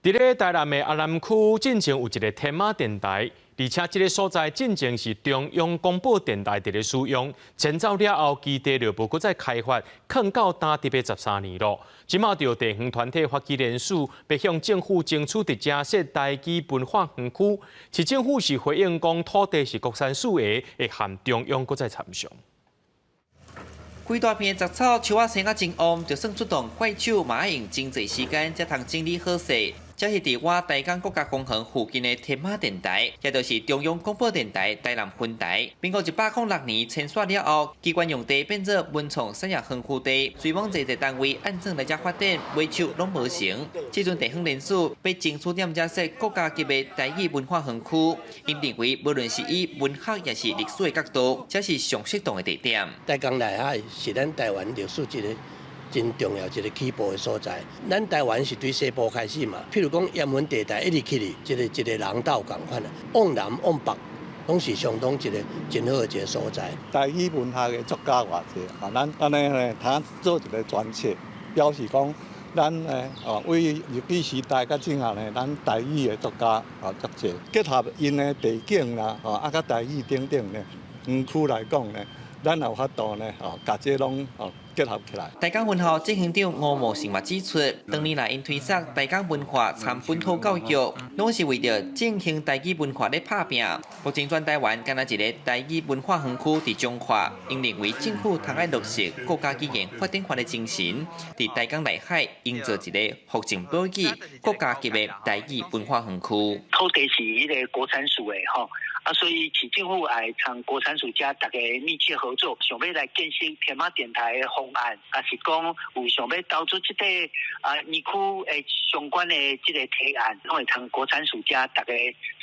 佇咧台南的阿南區進前有一个天馬電台，而且這个所在進前是中央廣播電台佇咧使用。遷走了後，基地就無閣再開發，囥到今得欲13年咯。這馬就有地方團體發起聯署，欲向政府爭取佇遮設台語文化園區。市政府是回應講土地是國產署的，會和中央閣再參詳。規大片的雜草，樹仔生甲真旺，就算出動怪手，嘛愛用真濟時間才通整理好勢。這是佇倚台江國家公園附近的天馬電台，也就是中央廣播電台台南分台。民國106年遷徙了後，機關用地變做文創產業園區地，雖罔濟濟單位按怎來遮發展，尾手攏無成。這陣地方聯署欲爭取踮遮設國家級的台語文化園區，𪜶認為無論是以文學抑是歷史的角度，這是上適當的地點。台江內海是咱台灣歷史一个真重要一个起步的所在。咱台灣是對西部開始嘛，譬如講鹽分地帶一直起去，一個一个人道仝款啊，往南往北，攏是相當一個真好的一个所在。台語文學的作家偌濟啊，咱按呢呢，通做一个專冊，表示講咱呢哦，為日據時代到這下呢，咱台語的作家啊足濟，結合𪜶的地景啦，哦啊，佮台語等等呢，園區來講呢，咱也有法度呢，哦，共這攏哦結合起來。台江分校執行長吳茂成嘛指出，當年來𪜶推捒台江文化參本土教育，攏是為著振興台語文化咧拍拚。目前全台灣干焦一个台語文化園區佇彰化，𪜶認為政府通愛落實國家語言發展法的精神，佇台江內海營造一个復振保育國家級的台語文化園區。土地是彼个國產署的吼。啊，所以市政府愛參國產署遮逐家密切合作，想欲來建設天馬電台的方案，抑是講有想欲投資這個啊園區的相關的這個提案，攏會通國產署遮逐家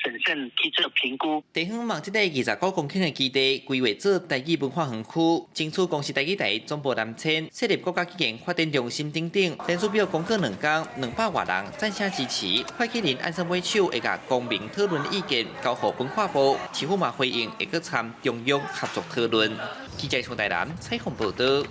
審慎去做評估。地方望這个29公頃的基地規劃做台語文化園區，爭取公視台語台總部南遷，設立國家語言發展中心等等。聯署表公告2工，200外人贊聲支持。發起人按算尾手會共公民討論意見交予文化部，市府嘛回應會閣參中央合作討論。記者從台南採訪報道。